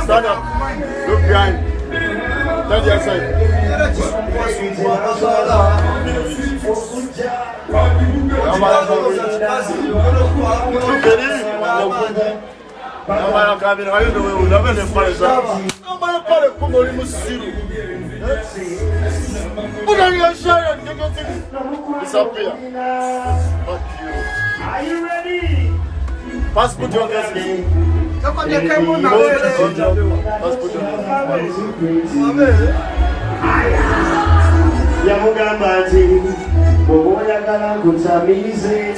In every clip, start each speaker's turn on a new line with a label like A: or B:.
A: Stand up. Look behind. Turn the other side. Put on your shirt and take your thing. Disappear. Fuck you.
B: Are you ready?
A: Pass put your hands. Pass put your hands.
B: Yamugamba nti bw'oba oyagala nkutamiize.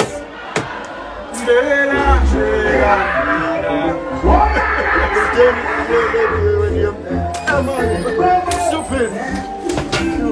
A: Stupid. Fuck you.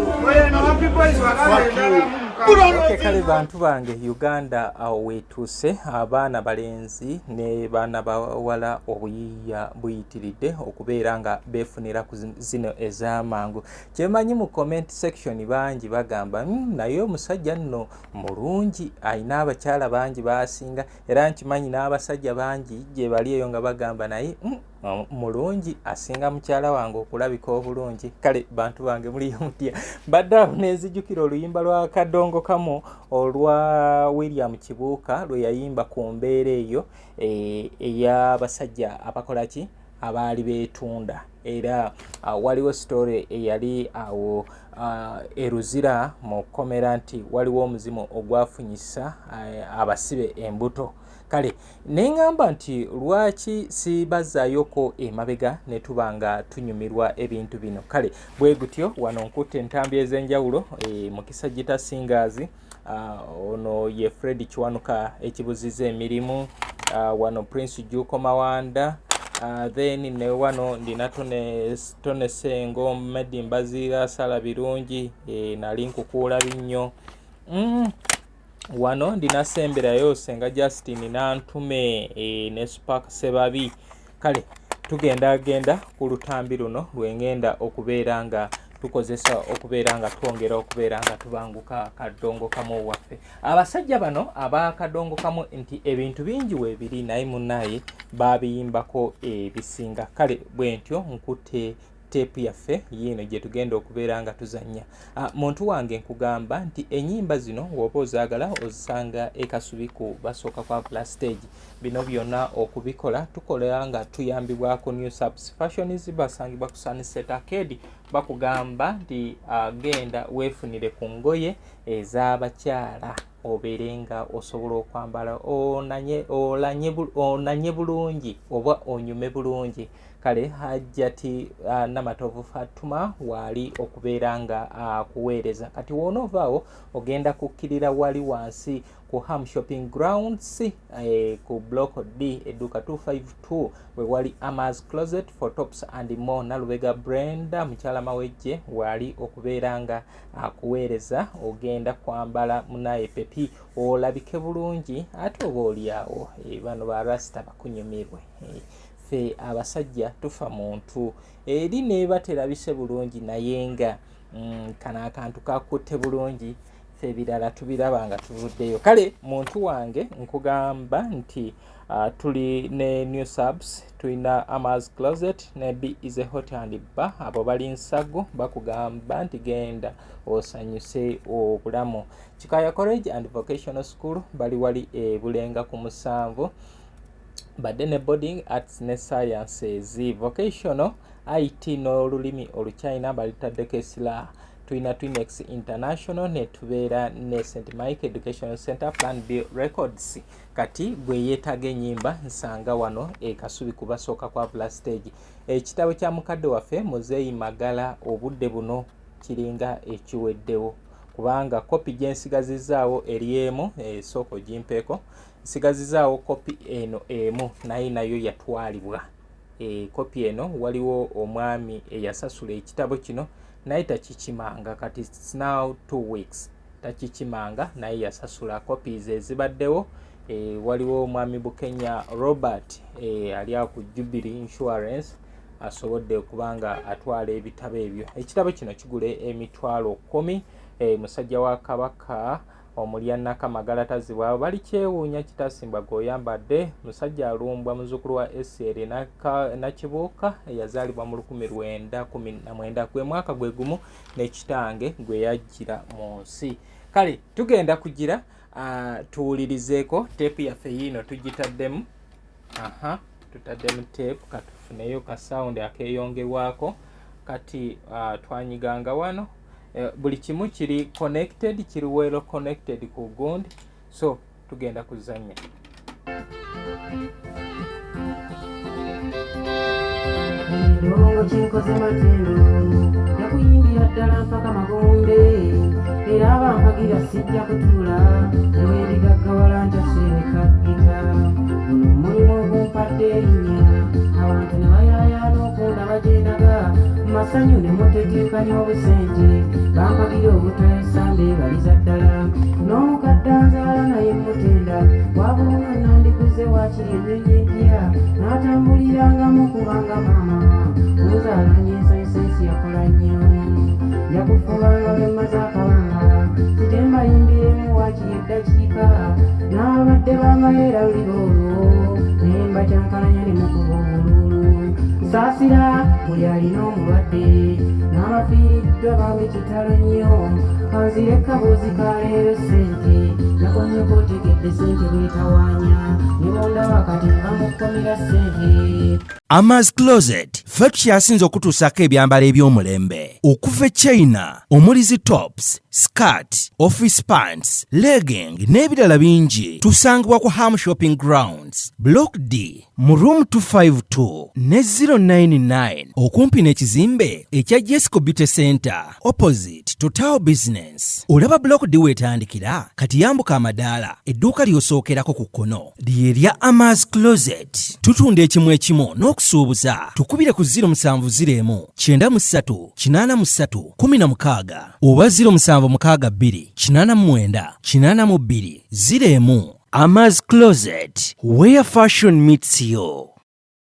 A: Put on your
C: Okay, kale bantu bange, Uganda awo wetuuse. Abaana balenzi ne baana bawala obuyiiya buyitiridde okubeera nga beefunira ku zino ez'amangu. Kyemanyi mu comment section bangi bagamba, naye omusajja nno mulungi, alina abakyala bangi baasinga." Era nkimanyi n'abasajja bangi gye bali eyo nga bagamba, "Naye mulungi, asinga mukyala wange okulabika obulungi." Kale bantu bange, muliyo mutya? Mbadde awo nenzijukira oluyimba lwa Kadongo Kamu olwa William Kibuuka lwe yayimba ku mbeera eyo ey'abasajja abakola ki, abaali beetunda. Era waliwo story eyali awo eruzira mu kkomera nti waliwo omuzimu ogwafunyisa abasibe embuto. Kale neŋŋamba nti lwaki sibazaayoko emabega ne tuba nga tunyumirwa ebintu bino. Kale bwe gutyo wano nkutte entambi ez'enjawulo. Mukisa Gita Singers, ono ye Fred Kiwanuka ekibuziza emirimu, wano Prince Juko Mawanda, then ne wano ndina Tone Sengo, Medi Mbaziira, Sala Birungi, nali nkukuula binnyo. Wano ndina semberayo Senga Justin Nantume, ne Spark Sebabi. Kale tugenda genda ku lutambi luno lwengenda okubeera nga tukozesa okubeera nga twongera okubeera nga tubanguka Kadongo Kamu waffe. Abasajja bano abakadongo kamu nti ebintu bingi weebiri, naye munnaye babiyimbako ebisinga. Kale bwe ntyo nkutte teepu yaffe yiino gye tugenda okubeera nga tuzannya. Muntu wange, nkugamba nti ennyimba zino w'oba ozaagala ozisanga ekasubi ku basooka kwa Vula Stage. Bino byonna okubikola tukola nga tuyambibwako New Subs Fashions, basangibwa ku Sunset Arcade. Bakugamba nti genda weefunire ku ngoye ez'abakyala obeere nga osobola okwambala onanye bulungi oba onyume bulungi. Kale Hajjati Namatovu Fatuma waali okubeera nga akuweereza. Kati woonoovaawo ogenda kukkirira wali wansi ku Ham Shopping Grounds, ku Block D, edduuka 252, we wali Amas Closet for tops and more. Nalubega Brenda, mukyala Mawejje, waali okubeera nga akuweereza. Ogenda kwambala munaye pepi olabike bulungi, ate oba oliawo bano ba rasta bakunyumirwe. Ffe abasajja tufa muntu eri neeba terabise bulungi, naye nga kano akantu kakutte bulungi, ffe ebirala tubiraba nga tuvuddeyo. Kale muntu wange, nkugamba nti tuli ne New Subs, tulina Amas Closet ne B is a Hot and Bar. Abo bali nsago, bakugamba nti genda osanyuse obulamu. Kikaya College and Vocational School bali wali e Bulenga ku 7, badde ne boarding, arts ne sciences, vocational, IT n'olulimi Oluchina balitaddeko essira. Tulina Twinex International ne tubeera ne St Mike Education Center, Plan B Records. Kati gwe yeetaaga ennyimba, nsanga wano e Kasubi kubasooka kwa Vula Stage. Ekitabo kya mukadde waffe Muzeeyi Magala obudde buno kiringa ekiweddewo, kubanga kopi gye nsigazizaawo eri emu. Esooka ogimpeeko. Nsigazizaawo kopi eno emu, naye nayo yatwalibwa. Kopi eno waliwo omwami eyasasula ekitabo kino naye takikimanga. Kati it's now 2 weeks takikimanga, naye yasasula. Copies ezibaddewo, waliwo omwami Bukenya Robert, ali ku Jubilee Insurance, asobodde okuba nga atwala ebitabo ebyo. Ekitabo kino kigula 100,000. Musajja wa Kabaka. Omulya Nakamagala tazibwa balikyewuunya Kitasimbwa gweoyambadde musajja alumbwa muzzukulu wa Esieri Nakibuuka eyazaalibwa mu 1919, gwe mwaka gwe gumu ne kitange gwe yajjira mu nsi. Kale tugenda kugira tuwulirizeeko teepu yaffe yiino tugitaddemu. Aha, tutaddemu teepu, katufuneyo ka sound akeeyongerwako. Kati twanyiganga wano, buli kimu kiri connected, kiri well connected ku gundi, so tugenda kuzannya.
D: Endongo kyenkoze matendo yakuyimbira ddala mpaka magombe, era abampagira sijja kutuula newendigaggawala ntasereka ggita. Guno omulimu ogumpadde erinnya, abantu ne bayaayaana okundaba gyendaga masanyu ne mutetenkanya obusente, bampagira obutayosa mbeebaliza ddala. N'omukadde anzaala naye mutenda, wabulunga nandiguze waakiri ennyonyi empya n'atambulirangamu, kubanga maama kunzaala nyensanyusa ensi yakola nnyo. Nja kufubanga lwe mmaze akabanga nzije mbayimbiremu waakiri eddakiika, n'abadde bangayeera luliba olwo naye mbakyankalanya ne mukuba obululu. Nsaasira buli alina omulwadde n'abafiiriddwa, bambi kitalo nnyo. Kanzire kaboozi ka leero, ssente nakonnyeko otegedde ssente bwetawaanya ne bondaba kati nva mu kkomera ssente.
E: Amas Closet ffe tukyasinze okutuusaako ebyambalo eby'omulembe okuva e China omuli zi tops, skirt, office pants, legging n'ebirala bingi. Tusangibwa ku Ham Shopping Grounds, Block D mu room 252 ne 099 okumpi n'ekizimbe ekya Jesco Beauty Center opposite Total Business. Olaba Block D weetandikira, kati yambuka amadaala, edduuka ly'osookerako ku kkono lye lya Amas Closet. Tutunda ekimu ekimu n'okusuubuza. Tukubire ku 0701 93 83 16 oba 0762 89 82 01. Amas Closet, where fashion meets you.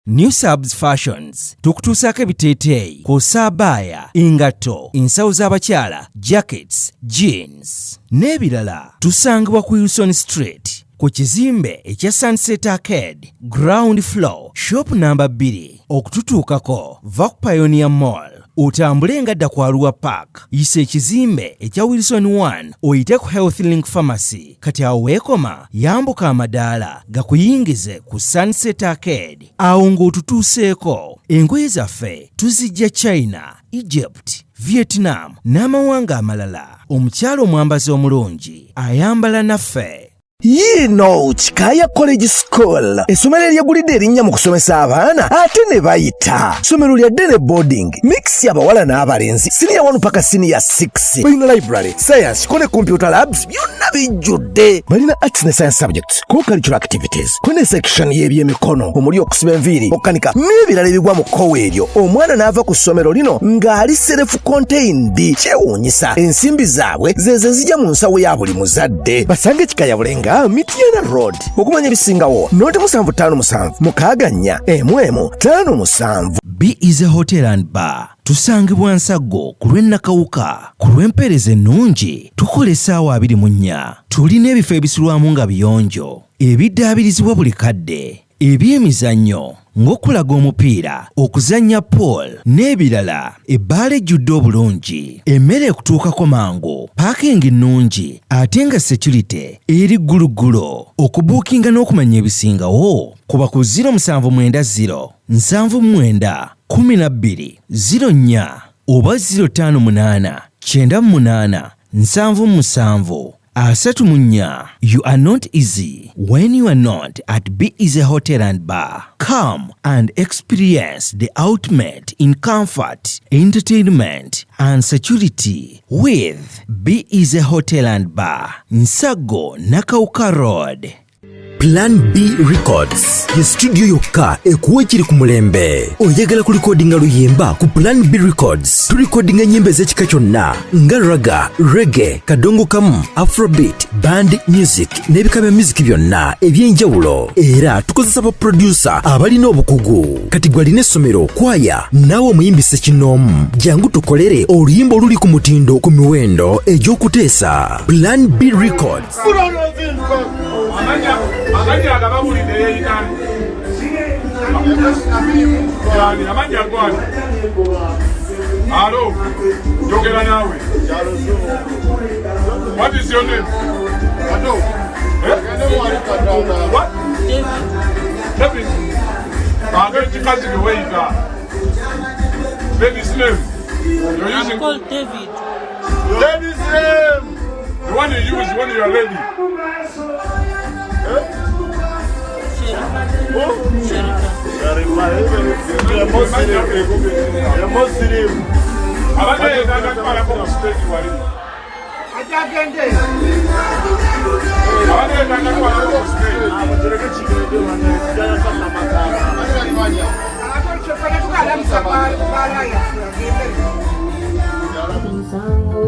E: New Subs Fashions tukutuusaako ebiteeteeyi kw'ossa abaaya, engatto, ensawo z'abakyala, jackets, jeans n'ebirala. Tusangibwa ku Wilson Street ku kizimbe ekya Sunset Arcade, ground floor, shop namba 2. Okututuukako va ku Pioneer Mall otambule nga dda ku Arua Park, yisa ekizimbe ekya Wilson 1 oyite ku Health Link Pharmacy. Kati awo weekoma, yambuka amadaala gakuyingize ku Sunset Arcade. Awo ng'otutuuseeko. Engoye zaffe tuzijja China, Egypt, Vietnam n'amawanga amalala. Omukyala omwambazi omulungi ayambala naffe.
F: Yiino Kikaaya College School, essomero eryegulidde erinnya mu kusomesa abaana ate ne bayita. Ssomero lya day ne boarding mix, abawala n'abalenzi, siniya 1 paka siniya 6. Balina library, science ko ne computer labs, byonna bijjudde. Balina arts ne science subjects, co-curricular activities, ko ne section y'ebyemikono omuli okusiba enviiri, okukanika n'ebirala ebigwa mu kkowa eryo. Omwana n'ava ku ssomero lino ng'ali self contained. Kyewuunyisa, ensimbi zaabwe zezo ezijja mu nsawo ya buli muzadde. Basange Kikaya Bulenga, Mityana Road. Okumanya ebisingawo noti 757 64 11 57.
E: B is a Hotel and Bar. Tusangibwa Nsaggo ku lw'e Nakawuka. Ku lw'empeereza ennungi tukola essaawa 24. Tulina ebifo ebisulwamu nga biyonjo, ebiddaabirizibwa buli kadde, ebyemizannyo ng'okulaga omupiira, okuzannya pool n'ebirala. Ebbaala ejjudde obulungi, emmere ekutuukako mangu, parking nnungi ate nga security eri gguluggulo. Okubuukinga n'okumanya ebisingawo kuba ku 0790 79 12 04 oba 058 98 77 34. You are not easy when you are not at Be Easy Hotel and Bar. Come and experience the ultimate in comfort, entertainment and security with Be Easy Hotel and Bar, Nsaggo, Nakawuka Road.
F: Plan B Records ye studio yokka ekuwa ekiri ku mulembe. Oyagala kulikodinga luyimba ku Plan B Records? Tulikodinga ennyimba ez'ekika kyonna nga ragga, reggae, kadongo kamu, afrobeat, band music n'ebika bya music byonna eby'enjawulo. Era tukozesa ba producer abalina obukugu. Kati gwe alina essomero, kwaya, naawe omuyimbi ssekinnoomu, jangu tukolere oluyimba oluli ku mutindo ku miwendo egy'okuteesa. Plan B Records.
G: Amanya agabawulidde yeeyitani yani amanya gwani alo njogera naawe. What is your name? Eh? What? David. Ate ekikazi gwe weeyita David's name you're
H: I'm
G: using.
H: called David.
A: Ladies name.
G: The one you use when you are ready.
H: Sherika.
A: Sherima. The Muslim.
G: Abadde yeetaaga kutwalako ku stage wali. Abadde yeetaaga kutwalako ku stage.
D: Musango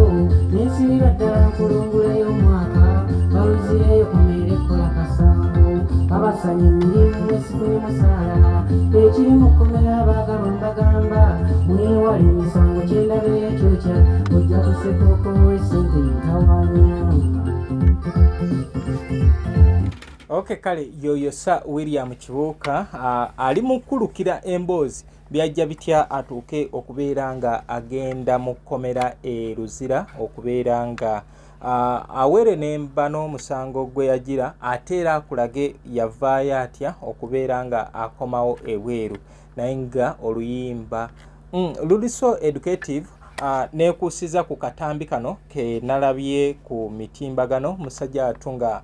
D: nensibira ddala nkulunguleyo omwaka baluzireyo kumere kola kasango babasanya emirimu esifunye musaala ekiri mu kkomera abaagala mbagamba mwewale emisango kyendabeyo kyokya ojja kuseka okowa esente yotawanya.
C: Ok, kale yoyo Sir William Kibuuka ali mu kukulukira emboozi byajja bitya atuuke okubeera nga agenda mu kkomera e Luzira okubeera nga awere nemba n'omusango gwe yagira, ate era akulage yavaayo atya okubeera nga akomawo ebweru. Naye nga oluyimba luli so educative. Neekuusiza ku katambi kano ke nalabye ku mitimbagano, musajja atu nga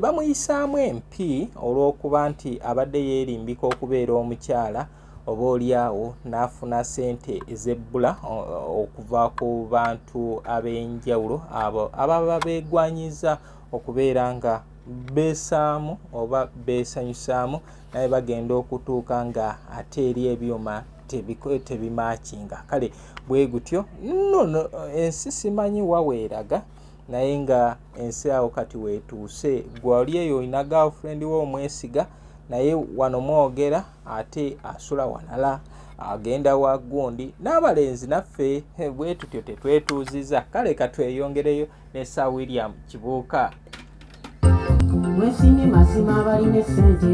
C: bamuyisaamu empi olw'okuba nti abadde yeerimbika okubeera omukyala, oba oliawo n'afuna ssente ez'ebbula okuva ku bantu ab'enjawulo abo ababa beegwanyiza okubeera nga beesaamu oba beesanyusaamu, naye bagenda okutuuka nga ate eri ebyuma tebimakinga. Kale bwe gutyo nno ensi simanyi waweeraga, naye nga ensi awo kati weetuuse. Gwe oli eyo olina girlfriend wo omwesiga, naye wano mwogera ate asula walala, agenda wa gundi. N'abalenzi naffe bwe tutyo tetwetuuziza. Kale katweyongereyo ne Sir William Kibuuka.
D: Mwesimye mazima abalina essente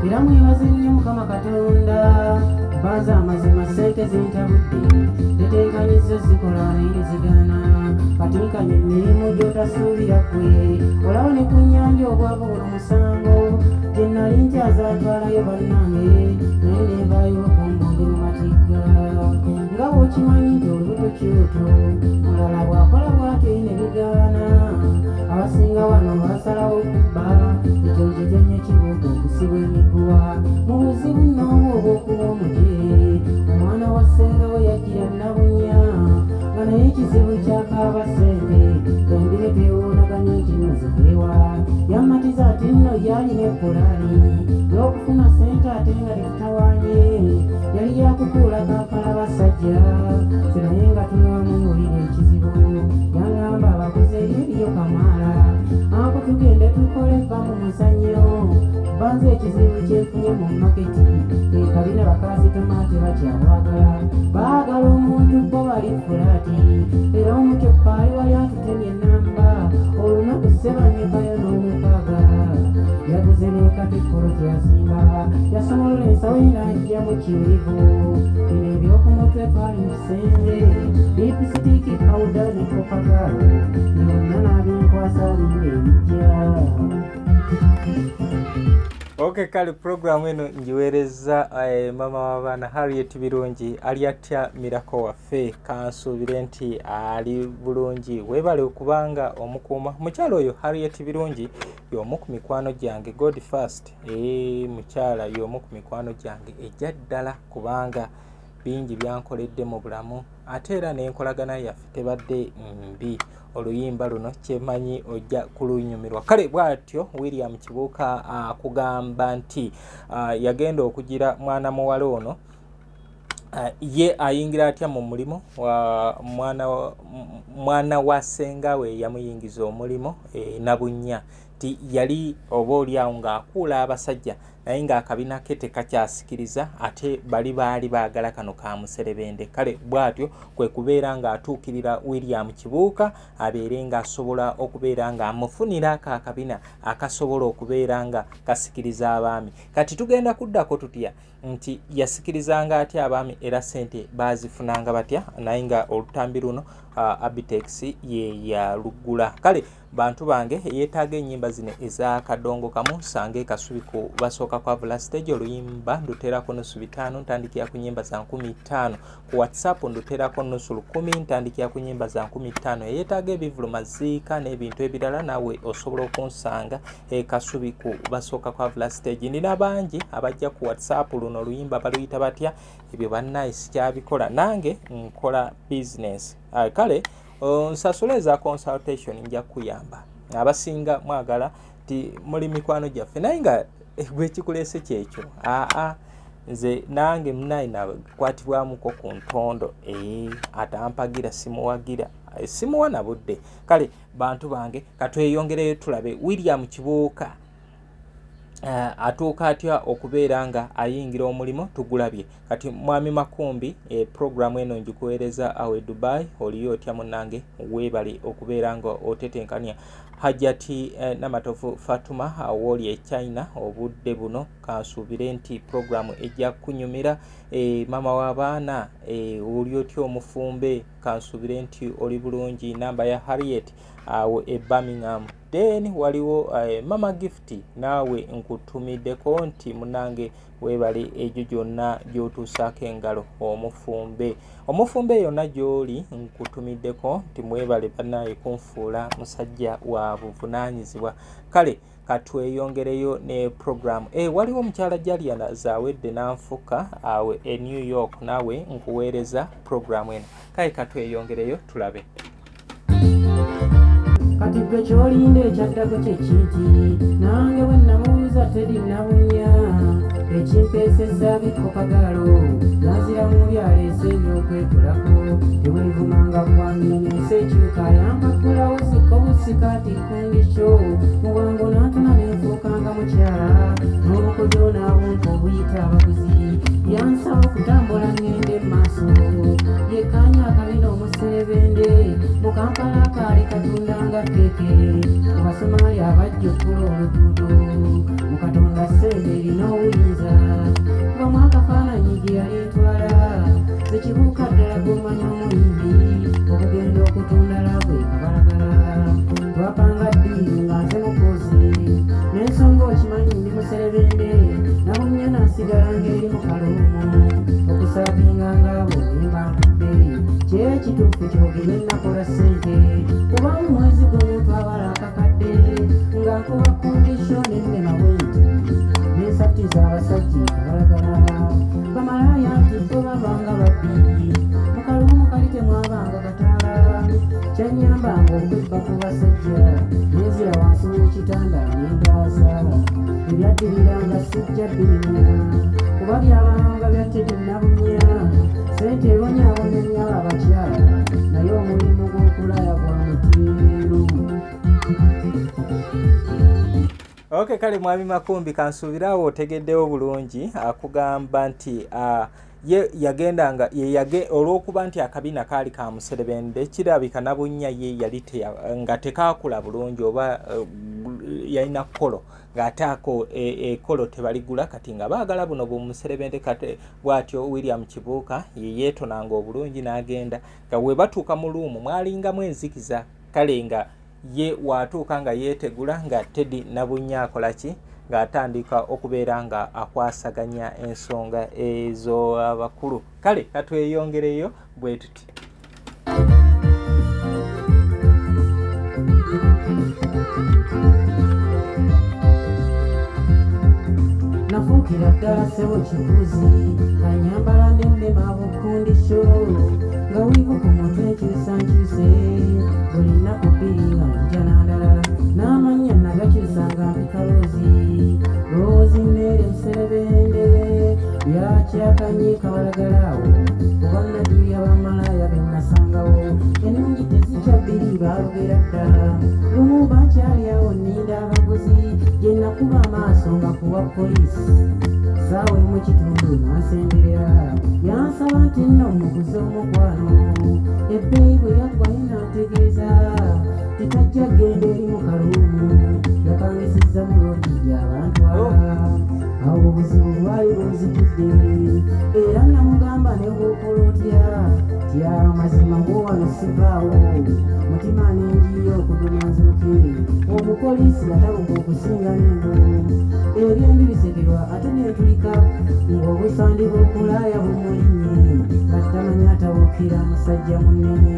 D: era mwebaze nnyo Mukama Katonda. Banza amazima ssente zintabudde tetenkanyizza zikola naye tezigaana katinkanya emirimu gy'otasuubira gwe olaba ne ku nnyanja obwavu buno musango gye nali nkyazatwalayo bannange naye nenvaayo okumbonde mu matigga nga bw'okimanyi nti olubuto kyoto mulala bw'akola bw'atyo ne bigaana. Abasinga wano basalawo okubba ekyo nkijanye kibuga okusibwa emiguwa mu buzibu n'obwo obw'okuba omujere. Omwana wa ssenga we yajjira Nabunya nga naye ekizibu kyakaaba ssente embire twewuunaganye nti nno ziveewa. Yamatiza ati nno yalina epulaani y'okufuna ssente ate nga tetutawaanye yali yakukuula Kampala basajja nze naye nga tuli wamu wulira ekizibu. Yaŋŋamba abaguzi eri eriyo kamaala ako tugende tukole va mu muzannyo banze ekizibu kyenfunye mu maketi ekabina bakasitoma tebakyawagala baagala omuntu bo bali fulaati era omutyo paali wali atutemye enamba olunaku sebanyukayo n'omukaaga yaguze n'ekatikolo kyeyazimba yasumulula ensawo n'ajja mu kiwivu bino ebyokumutwe twali mu kisenge lipstick, powder ne kopagaalo byonna n'abinkwasa binga ebijja.
C: Ok, kale programu eno ngiweereza mama w'abaana Harriet Birungi. Ali atya Mirako waffe? Kansuubire nti ali bulungi. Weebale okubanga omukuuma mukyala oyo. Harriet Birungi y'omu ku mikwano gyange god first. Mukyala y'omu ku mikwano gyange ejja ddala kubanga Bingi byankoledde mu bulamu ate era n'enkolagana yaffe tebadde mbi. Oluyimba luno kyemanyi ojja kulunyumirwa. Kale bw'atyo William Kibuuka akugamba nti yagenda okugira mwana muwala ono ye ayingira atya mu mulimu mwana wa ssenga we yamuyingiza omulimu e, Nabunnya nti yali oba oli awo ng'akuula abasajja naye ng'akabina ke tekakyasikiriza ate bali baali baagala kano ka muserebende. Kale bw'atyo kwe kubeera ng'atuukirira William Kibuuka abeere ng'asobola okubeera ng'amufunira ako akabina akasobola okubeera nga kasikiriza abaami. Kati tugenda kuddako tutya nti yasikirizanga atya abaami era ssente baazifunanga batya naye nga olutambi luno Abitex ye yalugula. Kale bantu bange eyeetaaga ennyimba zino eza kadongo kamu sange Kasubi ku basooka kwavula stage. Oluyimba nduteerako nusu 500 ntandikira ku nyimba za 5000. Ku WhatsApp nduteerako nusu 1000 ntandikira ku nyimba za 5000. Eyeetaaga ebivulu, maziika n'ebintu ebirala naawe osobola okunsanga e Kasubi ku basooka kwavula stage. Nina bangi abajja ku WhatsApp, luno oluyimba baluyita batya, ebyo bannaye sikyabikola, nange nkola bizinensi. Kale nsasula eza consultation nja kukuyamba. Abasinga mwagala ti muli mikwano gyaffe naye nga gwekikuleese kyekyo. Aa, nze nange munaye nakwatibwamuko ku ntondo, atampagira simuwagira, simuwa na budde. Kale bantu bange katweyongereyo tulabe William Kibuuka atuuka atya okubeera nga ayingira omulimu. Tugulabye kati. Mwami Makumbi, programu eno ngikuweereza awo e Dubai. Oliyo otya munnange? Weebale okubeera nga otetenkanya. Hajati Namatovu Fatuma, awooli e China obudde buno, kansuubire nti programu ejja kunyumira. Maama w'abaana, oli otya omufumbe? Kansuubire nti oli bulungi. Namba ya Harriet awo e Birmingham. Then waliwo Mama Gift, naawe nkutumiddeko nti munange weebale egyo gyonna gy'otuusaako engalo. Omufumbe, omufumbe yonna gy'oli nkutumiddeko nti mwebale bannaaye kunfuula musajja wa buvunaanyizibwa. Kale katweyongereyo ne program. Waliwo omukyala Jaliana Zawedde nanfuka awe e New York, naawe nkuweereza program eno. Kale katweyongereyo tulabe.
D: Kati gwe kyolinda ekyaddako kyekinti nange bwe namubuuza Teddy Nabunya ekimpeesezza bikopagaalo yanziramu byaleese ebyokwekolako tewevumanga kwange ensi ekyuka yampaggulawo zikko busikaati kundikyo mu bwangu nantona nenfuukanga mukyala n'obukodyo n'abuntu obuyita abaguzi yansaba okutambula ngende mu maaso yekkaanya akabina omuserebende mu Kampala kaali katundanga keeke mu Basomaali abajja okula oluguudo mu Katonda ssente erina obuyinza kubamu akafaananyi gye yali etwala sekibuuka ddala gomanya omuyimbi okugenda okutunda love ekabalagala twapanga ddiiru nga nze mukozi n'ensonga okimanyi ndi muserebende Nabunya nasigala ng'eri mu kaluumu okusaavinga ngaabo nemba nkudde kyekituufu kyogere nakola ssente kuba mu mwezi gumu twabala akakadde nga nkuba condition ennema bwenti nensattiza abasajja kabalagala bamalaaya nti bo babanga babbi mu kaluumu kali temwabanga kataala kyanyambanga okwebba ku basajja nenzira wansi w'ekitanda nendaaza ebyaddiriranga sijja binyumya kuba byabanga bya Teddy Nabunya sente ebonyaabonya nnyo abakyala naye omulimu gw'okulaya gwa mutiiru.
C: Ok, kale mwami Makumbi, kansuubire awo otegeddewo bulungi. Akugamba nti ye yagendanga ye olw'okuba nti akabina kaali ka muserebende kirabika Nabunnya ye yali nga tekaakula bulungi oba yalina kkolo ng'ate ako ekolo tebaligula kati nga baagala buno bumuserebende. Kati bw'atyo William Kibuuka ye yeetonanga obulungi n'agenda nga we batuuka mu luumu mwalingamu enzikiza. Kale nga ye waatuuka nga yeetegula nga Teddy Nabunnya akola ki ng'atandika okubeera nga akwasaganya ensonga ez'abakulu. Kale katweyongereyo bwe tuti.
D: Nafuukira ddala ssebo kikuzi nga nyambala nennema. kundisho nga wivu ku mutwe nkyusa nkyuse buli nnaku bbiri nga njana ndala n'amannya nagakyusa nga mpita loozi loozi mmere nserebende byakyakanye kabalagala awo oba najuya bamalaaya be nasangawo ennungi tezikya bbiri baalugera dda lumu bakyali awo nninda abaguzi gye nakuba amaaso nga kuwa poliisi saawa emu kitundu n'ansemberera yansaba nti nno muguze omukwano ebbeeyi bwe yaggwayo n'antegeeza titajja genda eri mu kaluumu yapangisizza mu loogi gy'abantwala awo obuzibu bwali bunzijidde era namugamba ne bw'okola otya tya amazima gwo wano sivaawo mutima nenjiyo okuduma nziruke omupoliisi yatabuka okusinga n'engo ebyembi bisekerwa ate netulika ng'obusandi bw'okulaaya bumulinnye kattamanyi atabukira musajja munene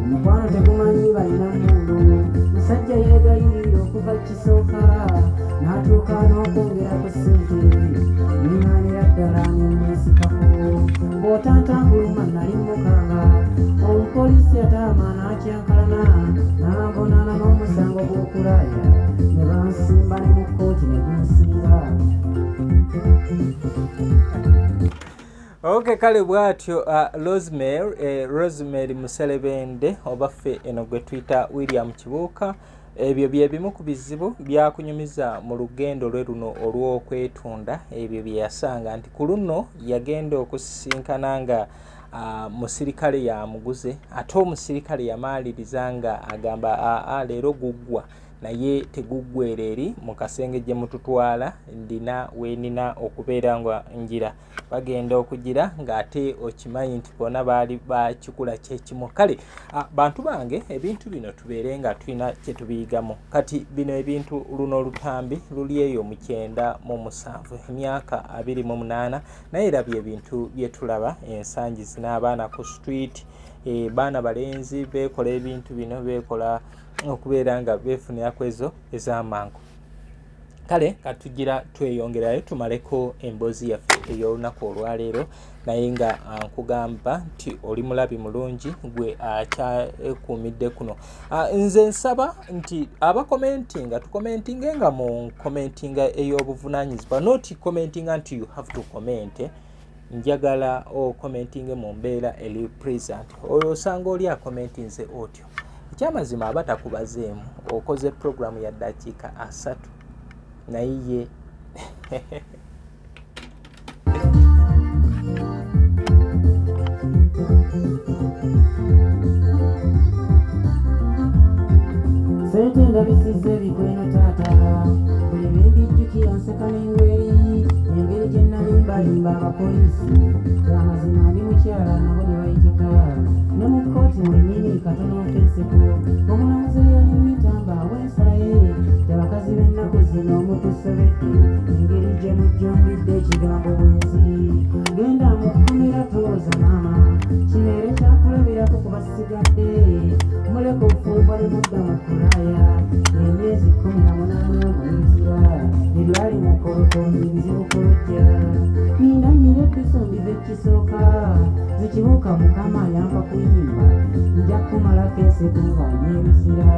D: omukwano tegumanyi balina mundu musajja yeegayirira okuva kisooka n'atuuka n'okwongera ku ssente neŋŋaanira ddala nemwesikako bw'otantankuluma nali mukanga omupoliisi yataama n'akyankalana n'anvunaana n'omusango gw'okulaaya ne bansimba ne mu kkooti ne gunsinga.
C: Okay, kale bwatyo Rosemary, Rosemary Muselebende oba ffe eno gwe tuyita William Kibuuka. Ebyo bye bimu ku bizibu byakunyumiza mu lugendo lwe luno olw'okwetunda, ebyo bye yasanga nti ku luno yagenda okusisinkana nga musirikale yamuguze, ate omusirikale yamaaliriza nga agamba aa leero guggwa naye teguggwera eri mu kasenge gye mututwala, ndina wenina okubeera nga ngira bagenda okugira ng'ate okimanyi nti bona baali bakikula kyekimu. Kale bantu bange, ebintu bino tubeere nga tulina kye tubiyigamu. Kati bino ebintu luno olutambi luli eyo mu 97, emyaka 28, naye era bye bintu bye tulaba ensangi zino. Abaana ku street, baana balenzi beekola ebintu bino, beekola okubeera nga beefuniraku ezo ez'amangu. Kale katugira tweyongerayo tumaleko emboozi yaffe ey'olunaku olwaleero, naye nga nkugamba nti oli mulabi mulungi gwe akyekuumidde kuno. Nze nsaba nti abakomentinga tukomentinge nga mu komentinga ey'obuvunaanyizibwa, not commentinga nti you have to comment. Njagala okomentinge mu mbeera eri present. Oyo osanga oli akomentinze otyo, ekyamazima aba takubazeemu. Okoze programu ya ddakiika 30 naye ye
D: Sente ndabisiza ebikweno taata, buli lwembijjukira nseka n'engweri engeri gye nalimbalimba abapoliisi. Amazima ndi mukyala nabo ne bayitika ne mu kkooti mwennyini katono nfa enseko. Omulamuzi eyali mitamba w'ensala ye abakazi b'ennaku zino mutusobedde engeri gye mujjumbidde ekigambo bwenzi. Genda mu kkomera tooza maama, kibeere kyakulabirako ku basigadde. Muleka obufumbo ne mudda mu kulaaya emyezi 18 omuyinzira ebyali mu kolokondo ebizibu ku luggya. Nina mmira edduso mbiva ekisooka zikibuuka Mukama yampa kuyimba nja kumalako enseko nga nyeebizira.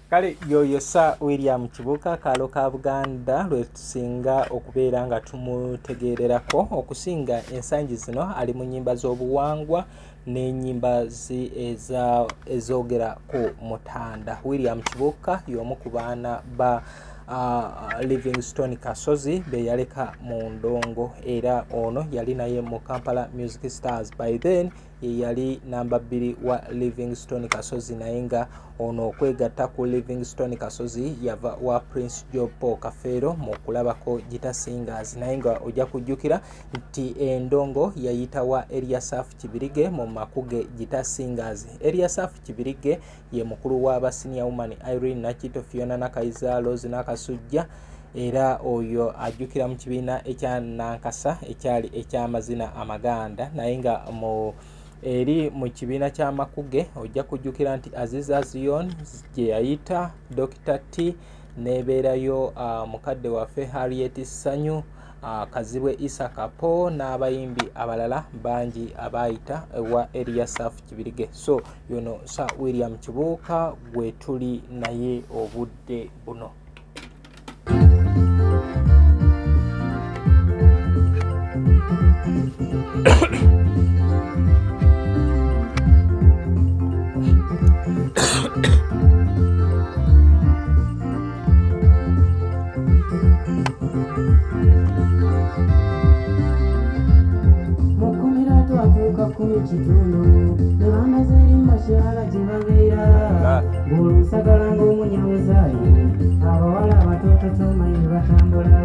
C: Kale yoyo Sir William Kibuuka, kaalo ka Buganda lwe tusinga okubeera nga tumutegeererako okusinga ensangi zino. Ali mu nnyimba z'obuwangwa n'ennyimba ezoogera ku mutanda. William Kibuuka y'omu ku baana ba Livingstone Kasozi be yaleka mu ndongo, era ono yali naye mu Kampala Music Stars. By then ye yali namba 2 wa Livingstone Kasozi, naye nga ono okwegatta ku Livingstone Kasozi yava wa Prince Joe Paul Kafeero mu kulabako Guitar Singers. Naye nga ojja kujjukira nti endongo yayita wa Eliasaph Kibirige mu Makuge Guitar Singers. Eliasaph Kibirige ye mukulu wa senior woman Irene Nakito, Fiona Nakayiza, Rose Nakasujja, era oyo ajjukira mu kibiina ekya Nankasa ekyali eky'amazina amaganda. Naye nga mu eri mu kibiina kya Makuge ojja kujjukira nti Aziza Zion gye yayita Dr. T nebeerayo, mukadde waffe Harriet Sanyu. Kazibwe Isa Kapo n'abayimbi abalala bangi abaayita ewa Eriasaf Kibirige. So yono Sir William Kibuuka gwe tuli naye obudde buno.
D: Mukumira twatuuka kumi kitundu ne bandaza eri mubakyala gye babeera ng'olusagala ng'omunyawuzaayi abawala abatoototo omanyi bwe batambula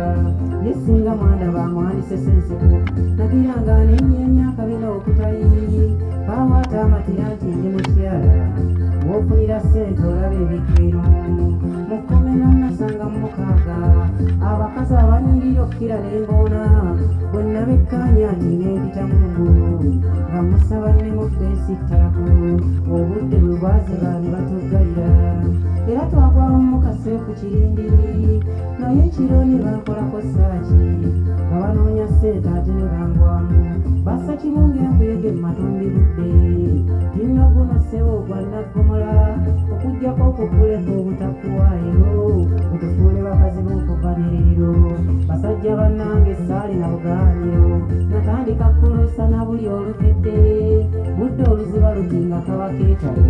D: ye singa mwandaba mwandisese enseko nagira nga nenya emyaka bina okutali baawaata amatira nti ndi mukyala w'ofunira ssente olaba ebikeeno mu kkomera nasanga mu mukaaga abakazi abanyirira okukira ne mboona bwe nabekkaanya nti nempita mu ngulu nga musaba nemudde ensittalako obudde bwe bwaziba ne batuggalira era twagwamu mu kaseefu kirindi naye ekiro ne bankolako saaki nga banoonya ssente ate ne bangwamu bassa kimu ng'enkuyege mu matumbi budde tinno guno ssebo gwa naggomola okuggyako okukuleka obutakuwaayo otufuule bakazi b'okuva ne leero basajja bannange saalina bugaaniro natandika kuluusa na buli olukedde budde oluziba luti nga kaba keetalo.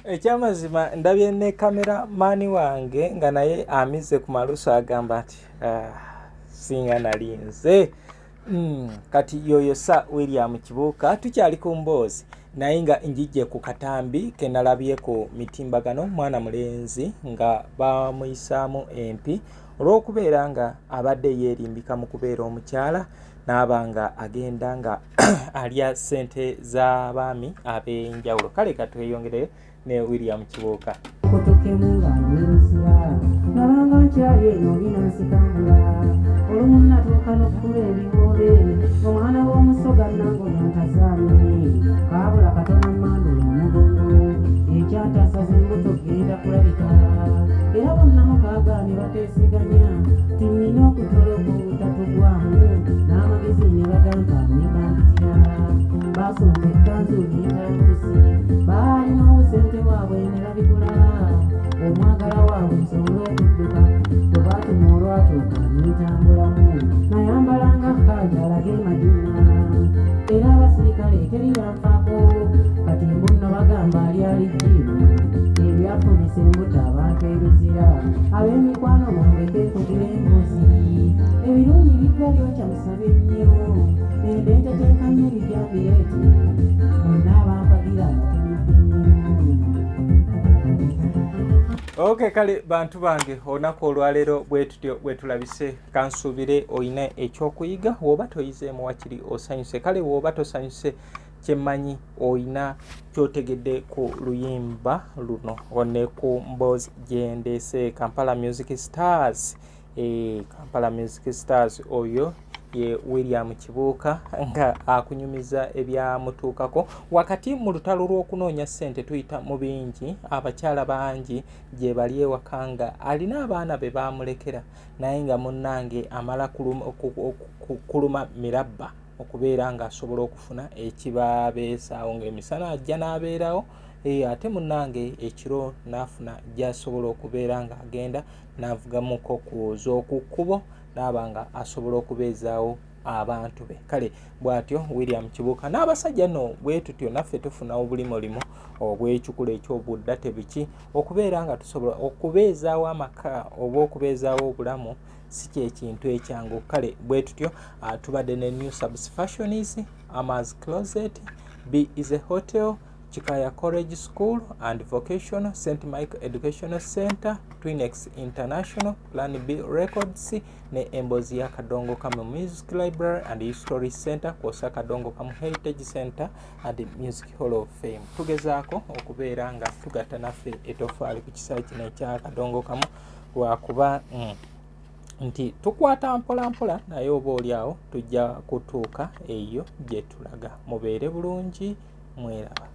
C: Ekyamazima ndabye ne kamera maani wange nga naye amize ku malusu agamba nti ah, singa nali nze. Kati yoyo Sir William Kibuuka tukyali ku mboozi naye nga njijje ku katambi ke nalabye ku mitimbagano mwana mulenzi nga bamuyisaamu empi olw'okubeera nga abadde yeerimbika mu kubeera omukyala n'aba nga agenda nga alya ssente z'abaami ab'enjawulo. Kale katweyongereyo ne William Kibuuka.
D: Kutukemu nga ndiruzira nabanga nkyali eno olina nsikambula olumu natuuka n'okukuba ebiwoobe omwana w'omusoga nango yantazaami kaabula katono mmandula omugongo ekyantasaza embuto genda kulabika era bonna mukaaga ne bateesiganya ti nnina okutoloka obutatugwamu n'amagezi ne bagampa ne bampitira baasomba ekkanzu n'entalabuusi baalina obusente bwabwe ne babigula omwagala waabwe nsobole okudduka bwe baatuma olwatuuka nentambulamu nayambalanga haaji alage madiina era abasirikale teri yanfaako kati mbu nno bagamba ali ali jjiimu ebyafunisa embuto abantu ebizira ab'emikwano mundeke nkugira embuzi ebirungi bijja byokya musabe nnyo ende ntetenkanya ebijja mbireete mwenna abampagira mbatumidde nnyo.
C: Ok, kale bantu bange olunaku olwaleero bwe tutyo bwe tulabise. Kansuubire olina ekyokuyiga, woba toyizeemu wakiri osanyuse. Kale woba tosanyuse kyemmanyi olina kyotegedde ku luyimba luno ne ku mboozi gyendeese. Kampala Music Stars, Kampala Music Stars, oyo ye William Kibuuka nga akunyumiza ebyamutuukako wakati mu lutalo lw'okunoonya ssente. Tuyita mu bingi, abakyala bangi gye bali ewaka nga alina abaana be baamulekera, naye nga munnange amala kuluma mirabba okubeera ng'asobola okufuna ekibabeesaawo, ng'emisana ajja n'abeerawo, ate munnange ekiro n'afuna gy'asobola okubeera ng'agenda n'avugamuko ku z'oku kkubo n'aba nga asobola okubeezaawo abantu be. Kale bw'atyo William Kibuuka. N'abasajja nno bwe tutyo naffe tufuna obulimolimu obw'ekikula eky'obudda tebiki okubeera nga tusobola okubeezaawo amaka oba okubeezaawo obulamu si kyekintu ekyangu. Kale bwe tutyo tubadde ne New Subs Fashions, Amas Closet, B is a Hotel, Kikaya College School and Vocational, St Michael Educational Center, Twinex International, Plan B Records ne embozi ya Kadongo Kamu Music Library and History Center kwosa Kadongo Kamu Heritage Center and Music Hall of Fame. Tugezaako okubeera nga tugatta naffe etofaali ku kisaawe kino ekya Kadongo Kamu lwakuba nti tukwata mpola mpola, naye oba oli awo tujja kutuuka eyo gye tulaga. Mubeere bulungi, mweraba.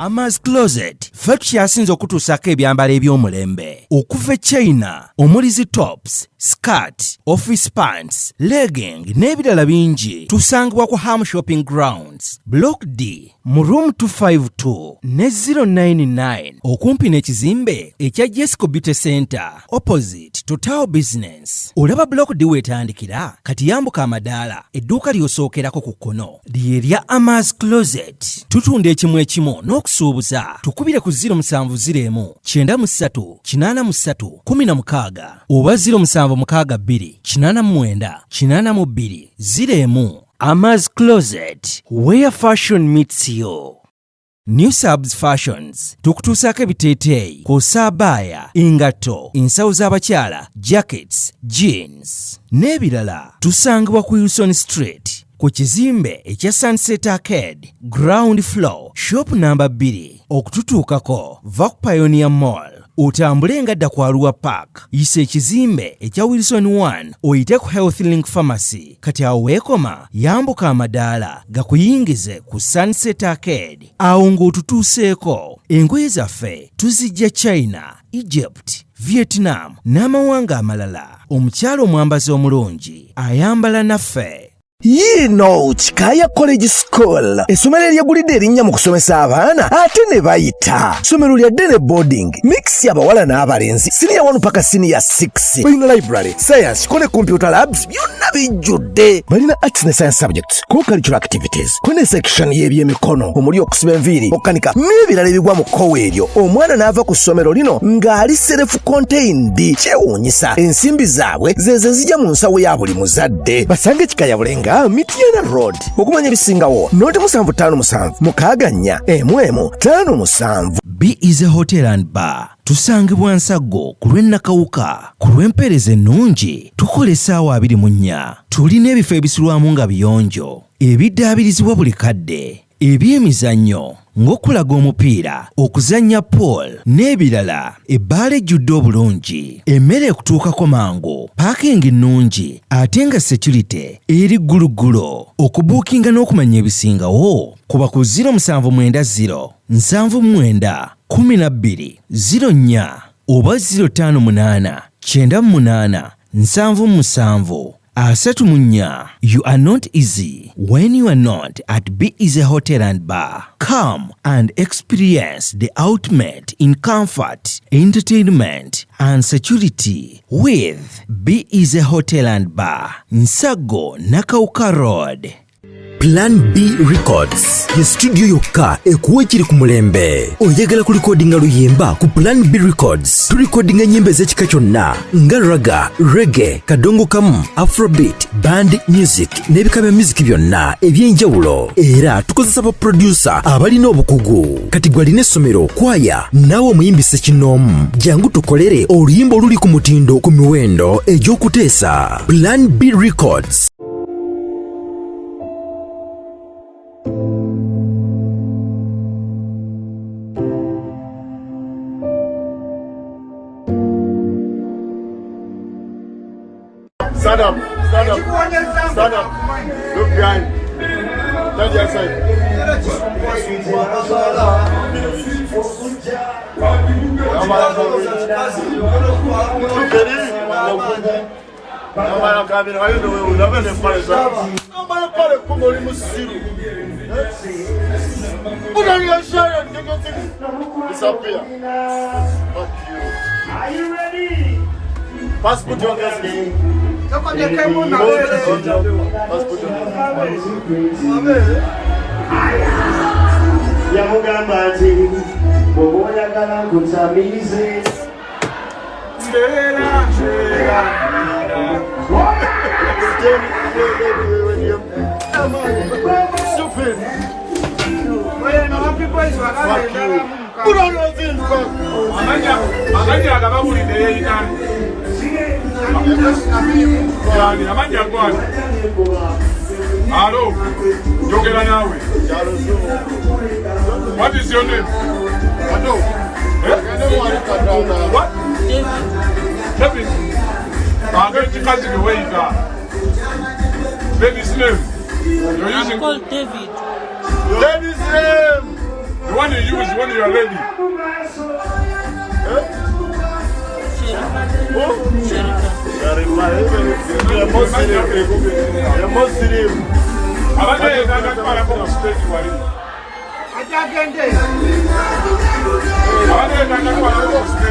E: Amas Closet ffe tukyasinze okutuusaako ebyambalo eby'omulembe okuva e China omuli zi tops, skirt, office pants, legging n'ebirala bingi. Tusangibwa ku Ham Shopping Grounds, Block D mu room 252 ne 099 okumpi n'ekizimbe ekya Jesco Beauty Center opposite Total Business. Olaba Block D weetandikira kati yambuka amadaala edduuka ly'osookerako ku kkono lye lya Amas Closet. Tutunda ekimu ekimu n'okusuubuza. Tukubire ku 0701 93 83 16 oba 0762 89 82 01. Amas Closet, where fashion meets you. New Subs Fashions tukutuusaako ebiteeteeyi kw'ossa abaaya, engatto, ensawo z'abakyala, jackets, jeans n'ebirala. Tusangibwa ku Wilson Street ku kizimbe ekya Sunset Arcade, ground floor, shop namba 2. Okututuukako va ku Pioneer Mall otambule nga dda ku Arua Park, yisa ekizimbe ekya Wilson 1 oyite ku Health Link Pharmacy. Kati awo weekoma yambuka amadaala gakuyingize ku Sunset Arcade. Awo ng'otutuuseeko, engoye zaffe tuzijja China, Egypt, Vietnam n'amawanga amalala. Omukyala omwambazi omulungi ayambala naffe.
F: Yiino Kikaaya College School, essomero eryegulidde erinnya mu kusomesa abaana ate ne bayita. Ssomero lya ddene boarding, mix abawala n'abalenzi, siniya 1 paka siniya 6. Balina library, science, kole computer labs, byonna bijjudde. Balina arts ne science subjects, co-curricular activities, ko ne section y'ebyemikono omuli okusiba enviiri, okukanika n'ebirala ebigwa mu kkowe eryo. Omwana n'ava ku ssomero lino ng'ali self contained. Kyewuunyisa, ensimbi zaabwe zezo ezijja mu nsawo ya buli muzadde. Basange Kikaya Bulenga, Mityana Road. Okumanya ebisingawo noti 757 64 11 57.
E: B is a Hotel and Bar. Tusangibwa Nsaggo ku lw'e Nakawuka. Ku lw'empeereza ennungi tukola essaawa 24. Tulina ebifo ebisulwamu nga biyonjo, ebiddaabirizibwa buli kadde, eby'emizannyo ng'okulaga omupiira, okuzannya pool n'ebirala. Ebbaala ejjudde obulungi, emmere ekutuukako mangu, paakingi nnungi ate nga security eri gguluggulo. Okubuukinga n'okumanya ebisingawo kuba ku 0790 79 12 04 oba 058 98 77 34. You are not easy when you are not at Be Easy Hotel and Bar. Come and experience the ultimate in comfort, entertainment and security with Be Easy Hotel and Bar, Nsago Nakawuka Road.
F: Plan B Records ye studio yokka ekuwa ekiri ku mulembe. Oyagala kulikodinga luyimba ku Plan B Records? Tulikodinga ennyimba ez'ekika kyonna nga raga, reggae, kadongo kamu, afrobeat, band music n'ebika bya music byonna eby'enjawulo. Era tukozesa ba producer abalina obukugu. Kati gwe alina essomero, kwaya, naawe omuyimbi ssekinnoomu, jangu tukolere oluyimba oluli ku mutindo ku miwendo egy'okuteesa. Plan B Records.
A: Stand up, stand up, stand up. Look behind. Turn the other side. Disappear. Fuck you.
B: Are you ready?
A: Pass put your glasses. Pass put your glasses.
B: Yamugamba nti bw'oba oyagala nkutamiize.
A: Stupid. Fuck you. Put on your things, fuck.
G: Amanya agabawulidde yeeyitani yani amanya gwani alo njogera naawe. What is your name? Eh? What? David. Ag'ekikazi ge weeyita. David's name. You're using
H: Called David.
A: David's name.
G: The one you use when you are ready. Abadde yeetaaga kutwalako ku stage wali. Abadde yeetaaga kutwalako ku stage.